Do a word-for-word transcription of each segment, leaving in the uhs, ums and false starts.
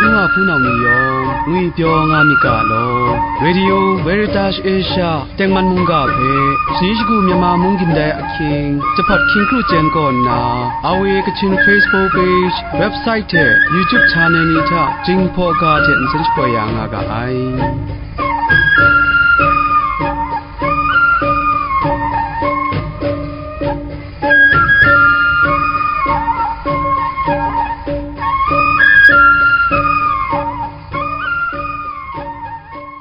N wa hpunau ni yawng ngwipyaw nga myit ga law. Radio Veritas Asia tengman mungga hpe, shani shagu Myanmar mung gindai ahkying, jahpat hkying kru chyen kaw nna, R V A Kachin Facebook page, website hte YouTube channel ni hta Jinghpaw ga hte nsen shapoi ya nga ga ai.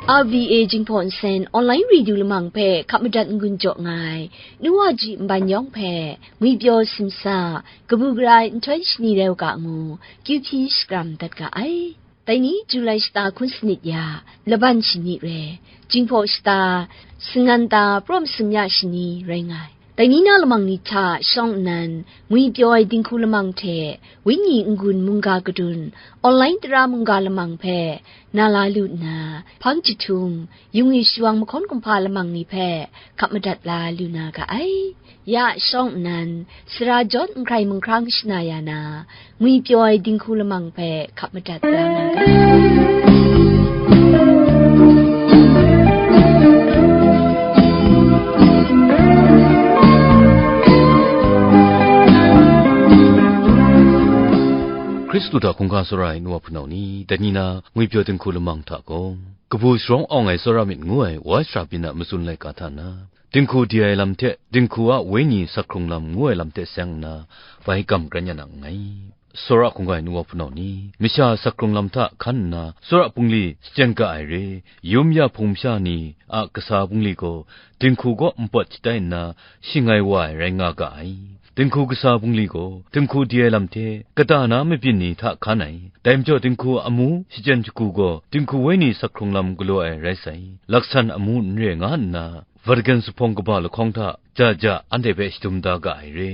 R V A Jinghpaw Nsen online radio lamang hpe hkap madat n-gun jaw nga ai, nu wa ji nban yawng hpe, ngwipyaw simsa, kabu gara ai nhtoi shani rai u ga ngu, kyu hpyi shakram dat ga ai. Dai ni, Julai shata hkun sanit ya, laban shani re, Jinghpaw shata, sangan ta, prum sumya shani rai nga ai. Dai ni na lamang ni hta shawng nnan, ngwipyaw ai dinghku lamang hte, wenyi n-gun mungga kadun, online tara mungga lamang hpe, na la lu nna, hpang jahtum, yungwi shawang mahkawn kumhpa lamang ni hpe, hkap madat la lu na ga ai. Ya shawng nnan, sara jawt nhkrai manghkrang shana ya na, ngwipyaw ai dinghku lamang hpe hkap madat la nga ga ai. Hkristu hta hkungga tsawra ai nu wa hpunau ni, dai ni na ngwipyaw dinghku lamang hta gaw, kabu sharawng awng ai tsawra myit ngu ai Voice of Rabin a matsun laika hta na, dinghku di ai lam hte dinghku a wenyi sak hkrung lam ngu ai lam hte seng nna, bai gam karen ya na nngai. Tsawra hkungga ai nu wa hpunau ni, masha sak hkrung lam hta hkan nna, tsawra bungli shachyen ga ai re, yum ya hpung masha ni a kasa bungli gaw, dinghku kaw npawt shatai nna, shing ai wa ai rai nga ga ai. Dinghku kasa bungli gaw, dinghku di ai lam hte, kata na mabyin ni hta hkan ai. Dai majaw, dinghku amu shachyen shagu gaw, dinghku wenyi sak hkrung lam galaw ai rai sai. Laksan amu n re nga nna, Vatican zuphpawng kaba lahkawng hta, ja ja anhte hpe shadum da ga ai re.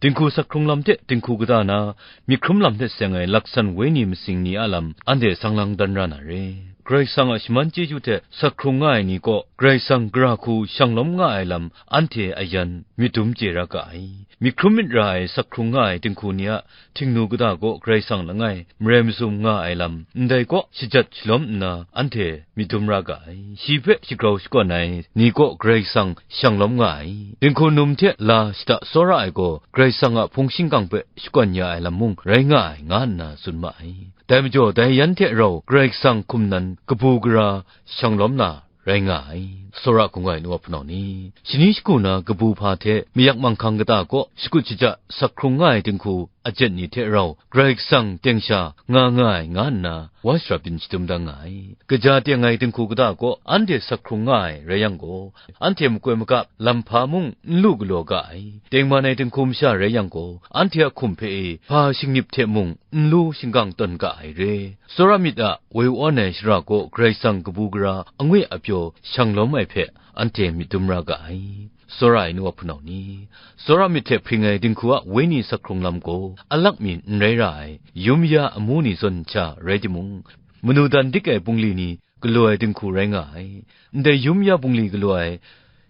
Dinghku sak hkrung lam hte dinghku kata na, myit hkrum lam hte seng ai laksan wenyi masing ni a lam, anhte sang lang dan ra na re. Karai Kasang a shaman chyeju hte sak hkrung nga ai ni kaw, Karai Kasang gara hku shang lawm nga ai lam, anhte a yan myit dum chye ra ga ai. Myit hkrum myit ra ai sak hkrung nga ai dinghku ni a htingnu kata kaw Karai Kasang langai marai masum nga ai lam, ndai kaw shajat shalawm nna, anhte myit dum ra ga ai. Shi hpe shagrau shakawn ai ni kaw Karai Kasang shang lawm nga ai. Dinghku num hte la shada tsawra ai gaw, Karai Kasang a hpung shingkang hpe shakawn ya ai lam mung rai nga ai, nga nna tsun ma ai. Dai majaw, dai yan hte rau Karai Kasang hkum nan kabu gara shang lawm na rai nga ai. Tsawra hkungga ai nu wa hpunau ni, shani shagu na kabu hpa hte mayak manghkang kata kaw shakut shaja sak hkrung nga ai dinghku ajet ni hte rau Karai Kasang teng sha nga nga ai, nga nna Voice of Rabin shadum da nga ai. Kaja teng ai dinghku kata kaw anhte sak hkrung nga ai rai yang gaw, anhte makoi makap lam hpa mung n lu galaw ga ai. Tengman ai dinghku masha rai yang gaw, anhte a hkum hpe e hpa shingnip hte mung n lu shingkang tawn ga ai re. Tsawra myit a woi awn ai shara kaw Karai Kasang kabu gara angwi apyaw shang lawm ai hpe anhte myit dum ra ga ai. Tsawra ai nu wa hpunau ni, tsawra myit hte hpring ai dinghku a wenyi sak hkrung lam gaw, alak mi n rai ra ai, yum ya amu ni zawn hta rai timung, manu dan dik ai bungli ni galaw ai dinghku rai nga ai. Ndai yum ya bungli galaw ai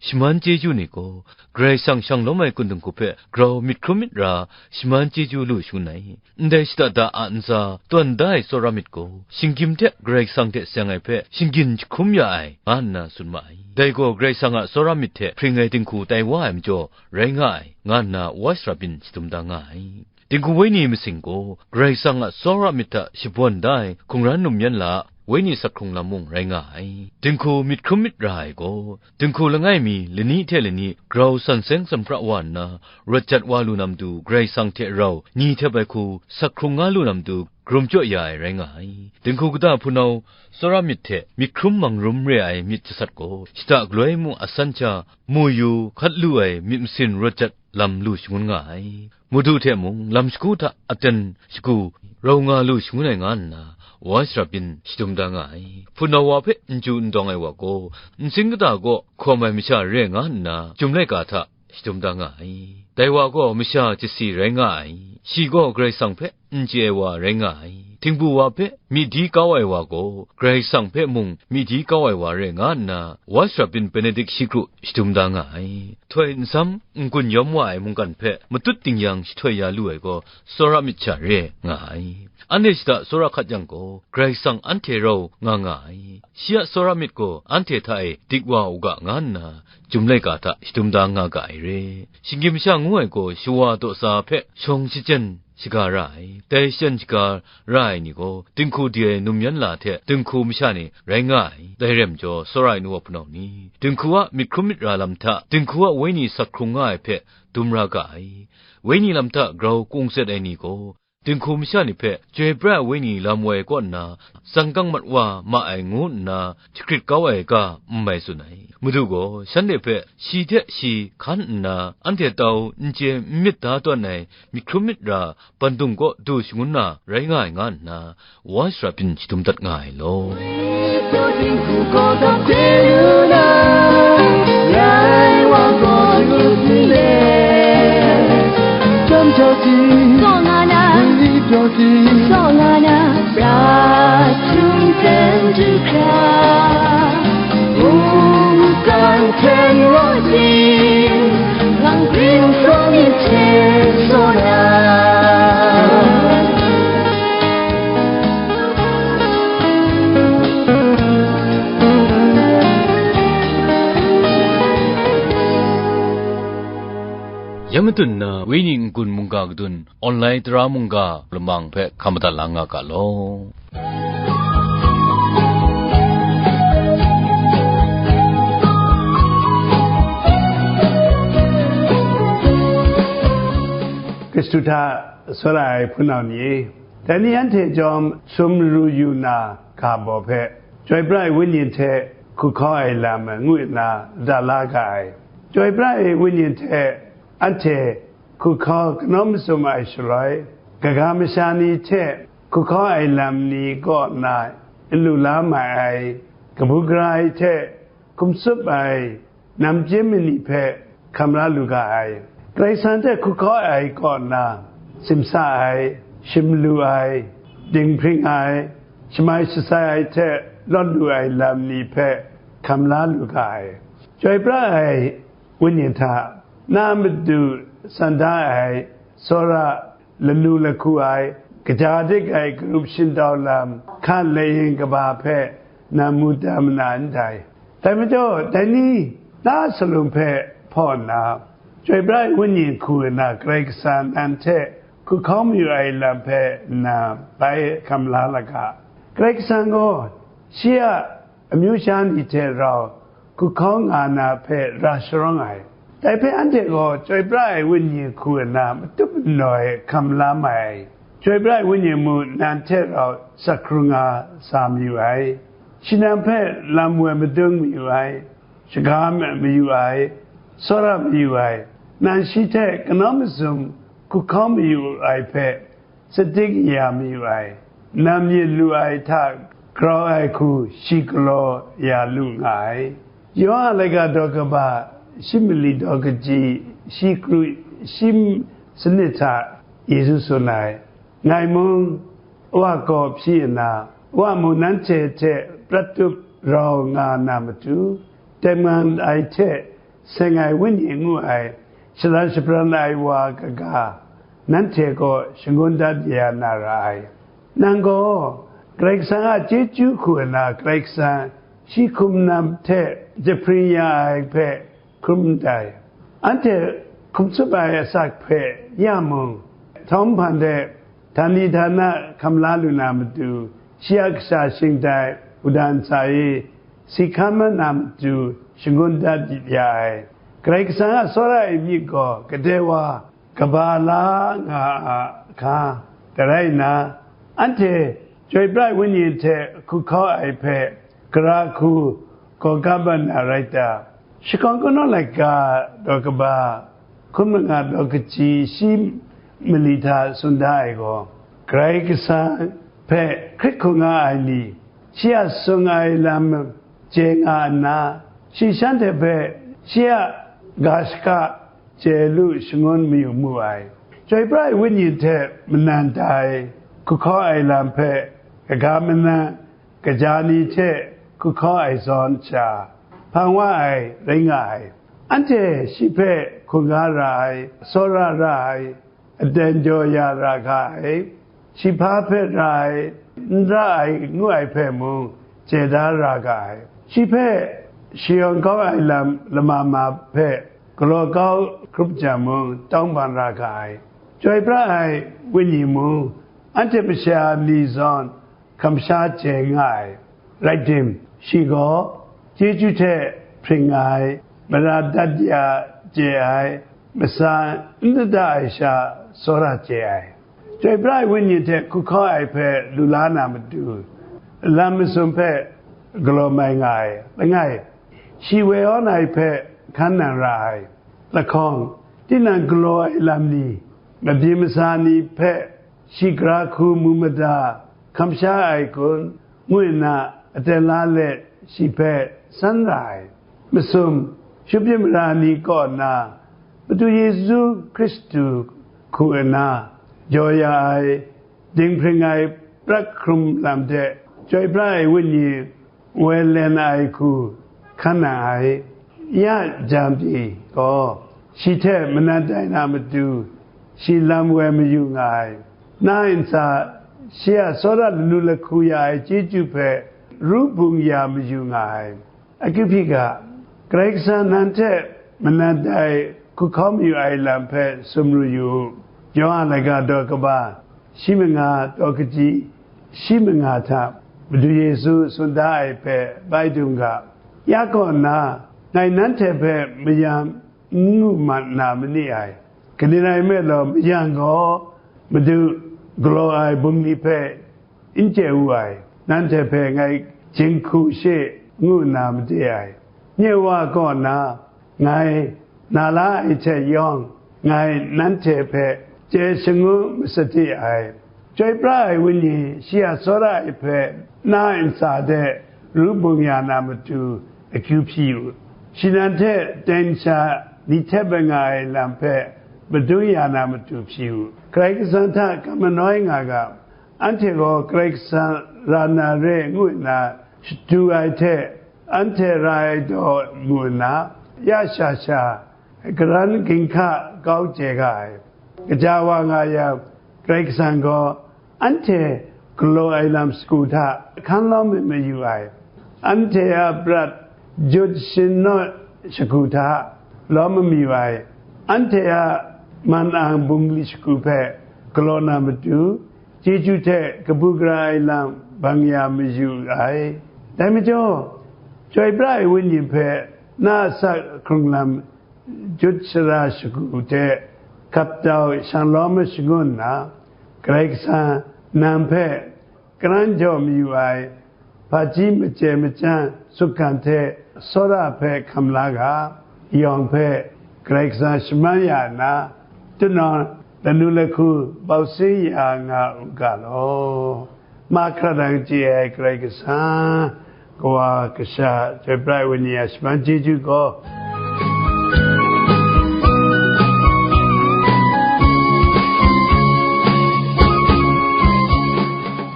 shaman chyeju ni gaw, Karai Kasang shang lawm ai kun dinghku hpe grau myit hkrum myit ra shaman chyeju lu shangun ai. Ndai shada da a ntsa tawn da ai tsawra myit gaw, shinggyim hte Karai Kasang hte seng ai hpe shinggyin jahkrum ya ai, nga nna tsun ma ai. Dai gaw Karai Kasang a tsawra myit hte hpring ai dinghku tai wa ai majaw rai nga ai, nga nna Voice of Rabin shadum da nga ai. Dinghku wenyi masing gaw, Karai Kasang a tsawra myit hta shabawn da ai hkungran num yan la a wenyi sak hkrung lam mung rai nga ai. Dinghku myit hkrum myit ra ai gaw, dinghku langai mi lani hte lani grau san seng sanpra wa nna, rawt jat wa lu na matu, Karai Kasang hte rau ni htep ai hku sak hkrung nga lu na matu, karum jaw ya ai rai nga ai. Dinghku kata hpunau tsawra myit hte myit hkrum mangrum re ai myit jasat gaw, shada galoi mung a san sha mu yu hkat lu ai myit masin rawt jat lam lu shangun nga ai. Madu hte mung lam shagu hta aten shagu rau nga lu shangun ai, nga nna Voice of Rabin shadum da nga ai. Hpunau wa hpe n chyu n dawng ai wa gaw, nsing kata kaw hkawm ai masha re nga nna, Chyum laika hta shadum da nga ai. Dai wa gaw masha chyasi rai nga ai, shi gaw Karai Kasang hpe n chye ai wa rai nga ai. Htingbu wa hpe myi di kau ai wa gaw, Karai Kasang hpe mung myi di kau ai wa rai nga nna, Wa shara byin Benedict shi kru shadum da nga ai. Htoi nsam n-gun yawm wa ai mungkan hpe matut ding yang shahtoi ya lu ai gaw, tsawra myit sha re nga ai. Anhte shada tsawra hkat yang gaw, Karai Kasang anhte rau nga nga ai. Shi a tsawra myit gaw anhte hta e dik wa u ga nga nna, Chyum laika hta shadum da nga ga ai re. Shinggyim masha ngu ai gaw shawa daw tsa hpe shawng shachyen shaga ra ai. Dai shachyen shaga ra ai ni gaw, dinghku di ai num yan la hte dinghku masha ni rai nga ai. Dai rai majaw, tsawra ai nu wa hpunau ni, dinghku a myit hkrum myit ra lam hta, dinghku a wenyi sak hkrung nga ai hpe dum ra ga ai. Wenyi lam hta grau kungzet ai ni gaw, dinghku masha ni hpe chyoi pra ai wenyi lam woi kaw nna, tsangkang mat wa ma ai ngu nna, shagrit kau ai ga n mai tsun ai. Madu gaw shanhte hpe shi hte shi hkan nna, anhte tau n chye n myit da tawn ai myit hkrum myit ra bandung kaw du shangun na rai nga ai nga nna, Wa shara byin shadum dat nga ai law. Yang matun na, wenyi n-gun mungga kadun, online tara mungga lamang hpe hkam madat la nga ga law. Kristu hta tsawra ai hpunau ni e, dai ni anhte jawm sum ru yu na ga baw hpe, chyoi pra ai wenyi hte hku hkau ai lam ngu nna da la ga ai. Chyoi pra ai wenyi hte anhte hku hkau kanawn mazum ai shaloi, kaga masha ni hte hku hkau ai lam ni kaw na n lu la mai ai, kabu gara ai hte hkum tsup ai, namchyim mani hpe hkam la lu ga ai. Karai Kasang hte hku hkau ai kaw na, simsa ai, shim lu ai, dinghpring ai, shamai shatsai ai hte lawt lu ai lam ni hpe hkam la lu ga ai. Chyoi pra ai wenyi hta, na madu san da ai, tsawra, lanu lahku ai, kaja dik ai, karup shingtau lam, hkan layin kaba hpe nan mu dan mana ndai. Dai majaw, dai ni na salum hpe hpaw nna, chyoi pra ai wenyi hku nna Karai Kasang nan hte hku hkau mayu ai lam hpe nna bai hkam la la ga. Karai Kasang gaw shi a amyu sha ni hte rau hku hkau nga na hpe ra sharawng ai. Dai hpe anhte gaw chyoi pra ai wenyi hku nna matut manawai hkam la mai ai. Chyoi pra ai wenyi mu nan hte rau sak hkrung nga sa mayu ai. Shi nan hpe lam woi madung mayu ai. Shaga ma-, mayu ai. Tsawra mayu ai. Nan shi hte kanawn mazum hku hkau mayu ai hpe, sadik ya mayu ai, nam myit lu ai hta grau ai hku shi galaw ya lu nga ai. Yawhan a laika daw kaba shi mali daw kaji shi kru shi sanit hta Yesu tsun ai, ngai mung, Wa kaw hpyi nna, Wa mung nanhte hte prat tup rau nga na matu, tengman ai hte seng ai wenyi ngu ai, shalan shabran ai wa kaga, nanhte kaw shangun dat ya na ra ai. Nang gaw Karai Kasang a chyeju hku nna Karai Kasang shi hkum nam hte jahpring ya ai hpe hkrum ndai. Anhte hkum tsup ai asak hpe ya mung, htawng hpan de, htani htana hkam la lu na matu, shi a kasha shingtai, wudang ntsa e, si hkan mat na matu, shangun dat ya ai. Karai Kasang a tsawra ai myit gaw, kadai wa kaba la nga a hka, dai rai nna, anhte chyoi pra ai wenyi hte hku hkau ai hpe, gara hku gaw kaba na rai ta? Shakawn kanawn laika daw kaba, hkum langa daw kaji shi mali hta tsun da ai gaw, Karai Kasang hpe hkrit hkungga ai ni, shi a sung ai lam chye nga nna, shi shanhte hpe shi a ga shaka chye lu shangun mayu mu ai. Chyoi pra ai Wenyi hte manan tai hku hkaw ai lam hpe kaga manan kaja ni hte hku hkaw ai zawn sha, hpang wa ai rai nga ai. Anhte shi hpe hkungga ra ai, tsawra ra ai, aten jaw ya ra ga ai, shi hpa hpe ra ai, n ra ai ngu ai hpe mung chye da ra ga ai. Shi hpe shayawng kau ai lam lama ma hpe galaw kau hkrup jang mung tawng bang ra ga ai. Chyoi pra ai Wenyi mung anhte masha ni zawn kamsha chye nga ai. Rai tim, shi gaw chyeju hte hpring ai, mara dat ya chye ai, masa n dada ai sha tsawra chye ai. Chyoi pra ai Wenyi hte hku hkaw ai hpe lu la na matu, lam masum hpe galaw mai nga ai. Langai, shi woi awn ai hpe hkan nang ra ai. Lahkawng, tinang galaw ai lam ni, mabyin masa ni hpe shi gara hku mu mada hkam sha ai kun, ngu nna aten la let shi hpe san ra ai. Masum, shut myit mara ni kaw nna, Madu Yesu Hkristu hku nna jaw ya ai, dinghpring ai prat hkrum lam hte Chyoi pra ai Wenyi woi len ai hku hkan nang ai. Ya jang pyi gaw, shi hte manan tai na matu, shi lam woi mayu nga ai. Na ntsa, shi a tsawra lanu lahku ya ai chyeju hpe ru bung ya mayu nga ai. Akyu hpyi ga, Karai Kasang nan hte manan tai hku hkaw mayu ai lam hpe sumru yu u. Yawhan laga daw kaba, shi manga daw kaji, shi manga hta Madu Yesu tsun da ai hpe bai dum ga. Ya kaw nna, ngai nanhte hpe mayam n ngu mat na ma ni ai. Kaning rai nme law, mayam gaw Madu galaw ai bungli hpe n chye wu ai, nanhte hpe ngai jinghku she ngu nna made ai. Nye Wa kaw na, ngai na la ai hte yawng, ngai nanhte hpe chye shangu masade ai. Chyoi pra ai Wenyi shi a tsawra ai hpe na ntsa de ru bung ya na matu akyu hpyi u. Shi nan hte ten sha ni hte bai nga ai lam hpe madun ya na matu hpyi u. Karai Kasang hta kam manoi nga ga, anhte gaw Karai Kasang ra na re ngu nna shadu ai hte, anhte ra ai daw mu nna, ya sha sha, karan ginhka kau chye ga ai. Kaja wa nga yang, Karai Kasang gaw anhte galaw ai lam shagu hta hkan lawm mi mayu ai. Anhte a prat jut shin naw shagu hta lawm mi mayu ai. Anhte a man ang bungli shagu hpe galaw na matu, chyeju hte kabu gara ai lam bang ya mayu ai. Dai majaw, Chyoi pra ai Wenyi hpe na a asak hkrung lam jut shara shagu hte hkap tau shang lawm mashangun nna, Karai Kasang nang hpe karan jaw mayu ai, hpaji machye machyang sukgan hte tsawra hpe hkam la ga, yawng hpe Karai Kasang shaman ya nna, tunawng lanu lahku bau sing ya nga u ga law. Mahkra dang chye ai Karai Kasang, Kawa Kasha, Chyoi pra ai Wenyi a shaman chyeju gaw,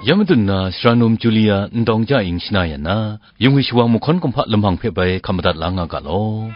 Ya madun na, Sara Num Julia Ndawng Ja Ing shana ya na, yung ai shawang mahkawn kumhpa lamang hpe bai hkap madat la nga ga law.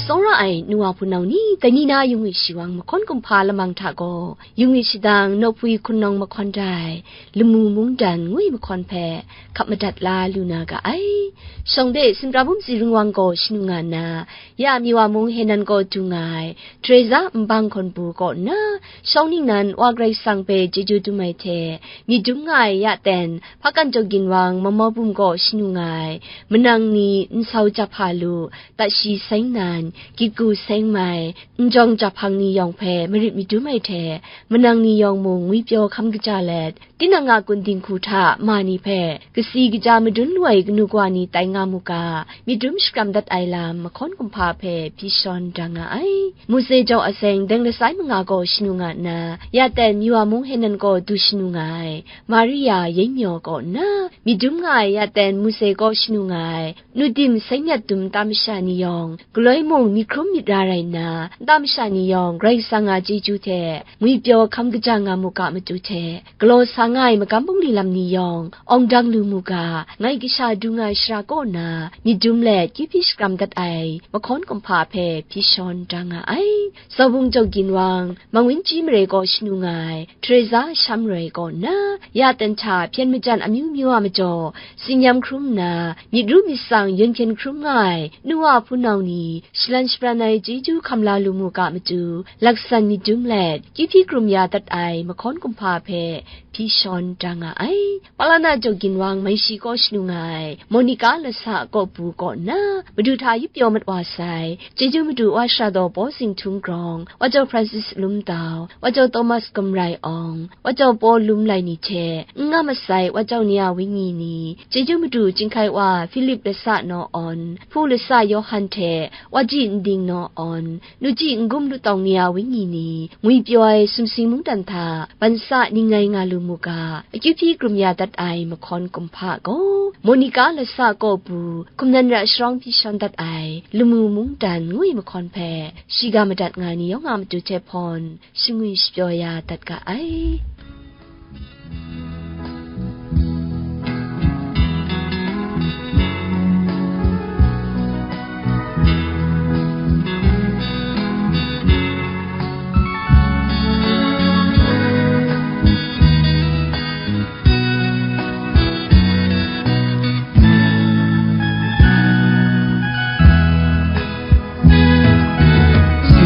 Tsawra ai nu wa hpunau ni, dai ni na yung ai shawang mahkawn kumhpa lamang hta gaw, yung ai shadang nawpwi hkunawng mahkawn dai, lamu mungdan ngwi mahkawn hpe hkap madat la lu na ga ai. Shawng de Sinpra Bum Tsi Ringwang gaw shanu nga nna, ya Miwa mung Henan kaw du nga ai, Teresa Nbang Hkawn Pru kaw nna, shawng ningnan Wa Karai Kasang hpe chyeju dum ai hte, myit dum nga ai ya ten, Hpakan Jaw Ginwang Mamaw Bum kaw shanu nga ai, manang ni Nsau Jahpa Lu, Tashi Seng Nan, Gyitgu Seng Mai, Njawng Jahpang ni yawng hpe marit myit dum ai hte, manang ni yawng mung ngwipyaw hkam kaja let, Tinang a kun dinghku hta ma ni hpe kasi kaja madun lu ai kanu kawa ni tai nga mu ga, myit dum shakram dat ai lam mahkawn kumhpa hpe hpyi shawn da nga ai. Mose jau aseng deng lasai manga gaw shanu nga nna, Yaten Miwa mung Henan gaw du shanu nga ai. Maria Yengmyaw kaw nna, myit dum nga ai Yaten Mose kaw shanu nga ai. Nu tim seng nyat dum nta masha ni yawng, galoi mung myit hkrum myit ra rai nna, nta masha ni yawng Karai Kasang a chyeju hte ngwipyaw hkam kaja nga mu ga matu hte, galaw sa nga ai magam bungli lam ni yawng, awng dang lu mu ga, ngai kasha du nga ai shara kaw na, myit dum let kyu hpyi shakram dat ai mahkawn kumhpa hpe hpyi shawn da nga ai. Sawbung Jaw Ginwang, Mangwinchyi mare kaw shanu nga ai, Teresa Shamroi kaw nna, Yaten hta hpyen majan amyu myu a majaw, tsin-yam hkrum nna, myit ru myit tsang yawng hkyen hkrum nga ai, nu wa hpunau ni, shalan shabran ai chyeju hkam la lu mu ga matu, laksan myit dum let, kyu hpyi krum ya dat ai mahkawn kumhpa hpe hpyi shawn da nga ai. Palana Jaw Ginwang Maishi kaw shanu nga ai, Monica Lasa Kawpu kaw nna, Madu hta yup pyaw mat wa sai, chyeju madu wa sara daw Paw Zinghtun Grawng, wa jau Francis Lum Tau, wa jau Thomas Gumrai Awng, wa jau Paw Lum Lai ni hte, n nga masai wa jau ni a wenyi ni, chyeju madu chyinghkai wa Philip Lasa Naw Awn, Hpu Lasa Yawhan hte, wa ji Nding Naw Awn, nu ji Ngum Lu Tawng ni a wenyi ni, ngwipyaw ai sumsing mungdan hta, ban sa ning ngai nga lu mu ga, akyu hpyi krum ya dat ai mahkawn kumhpa gaw, Monica Lasa Kawpu, hkum nan ra sharawng hpyi shawn dat ai, lamu mungdan ngu ai mahkawn hpe, shiga madat nga ai ni yawng a matu hte hpawn, shangwi shapyaw ya dat ga ai.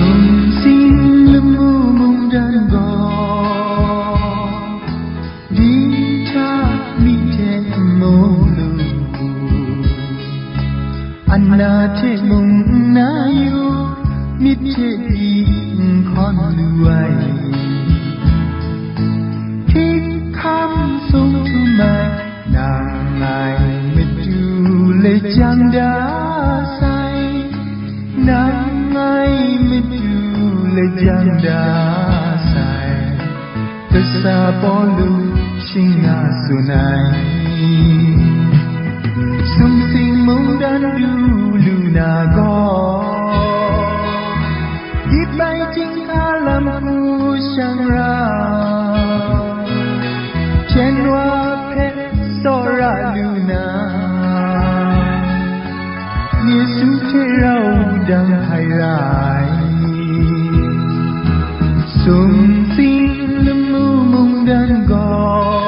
Sumsing lamu mungdan gaw, dinghta mi hte n mu lu, ana hte mung nna yu, myit hte pyi n hkawn lu ai. Hkying hkam sung htum ai, nang ngai matu lajang da sai, nang ngai matu lajang da sai, kasa Pawlu shing nga tsun ai. Sumsing mungdan du lu na gaw, dip ai chyinghka lam hku shang ra, hpyen wa hpe tsawra lu na, Yesu hte rau dang hkai ra ai. Sumsing lamu mungdan gaw,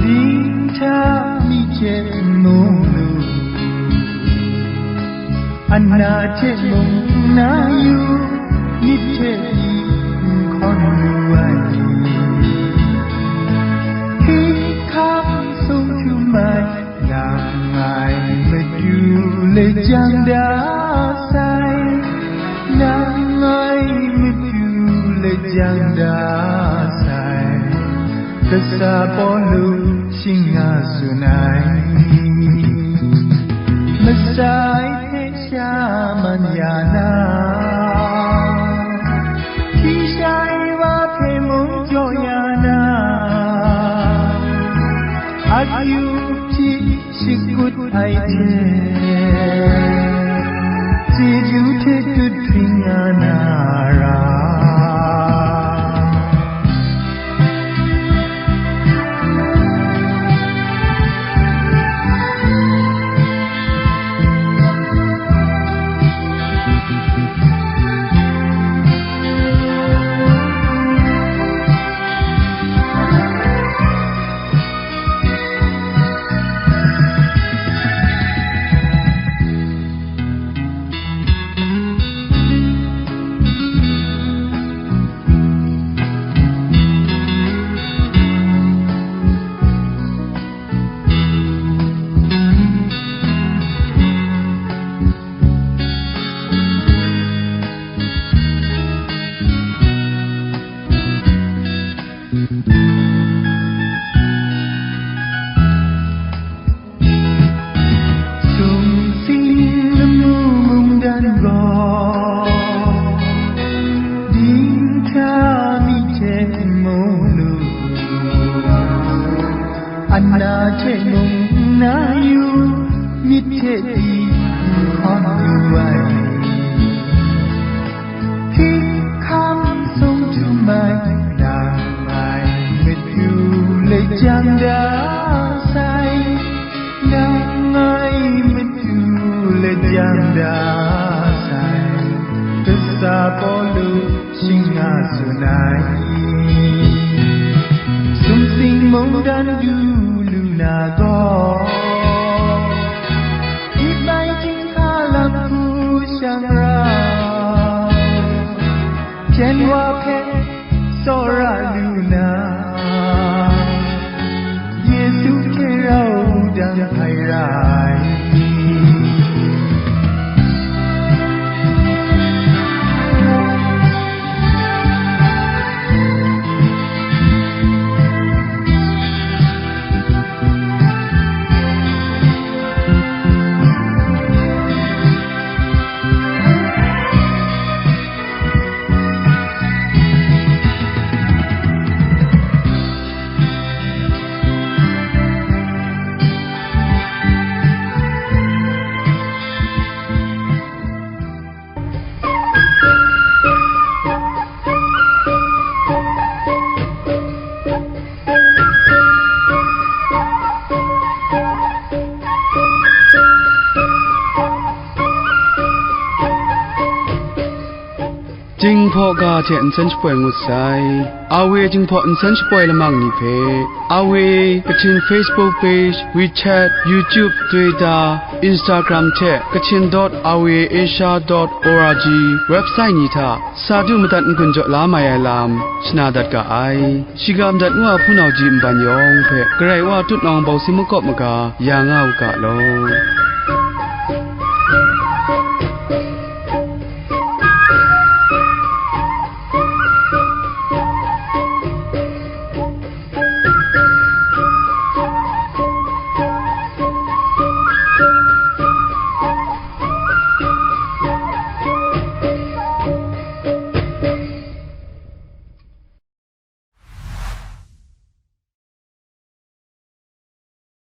dinghta mi hte n mu lu, ana hte mung nna yu, myit hte pyi n hkawn lu ai. Hkying hkam sung htum ai, nang ngai matu lajang da sai, nang ngai matu lajang da sai, kasa Pawlu shing nga tsun ai. Masai hpe sha man ya na, hpyi shai wa hpe mung jaw ya na, akyu hpyi shakut ai hte, chyeju hte tut hpring nga na ra. Pawlu shing nga tsun ai, sumsing mungdan du lu na gaw, myit mai chyinghka lam hku shang ra, hpyen wa hpe tsawra lu na, Yesu hte rau dang hpai ra ai. Jinghpaw ga hte nsen shapoi ngut sai. Awe Jinghpaw nsen shapoi lamang ni hpe, Awe Kachin Facebook page, WeChat, YouTube, Twitter, Instagram hte Kachin dot awe asia dot org website ni hta sa du madat n-gun jaw la mai ai lam shana dat ga ai. Shiga madat ngu a hpunau ji nban yawng hpe Karai Wa tutnawng bawsi makawp maga ya nga u ga law.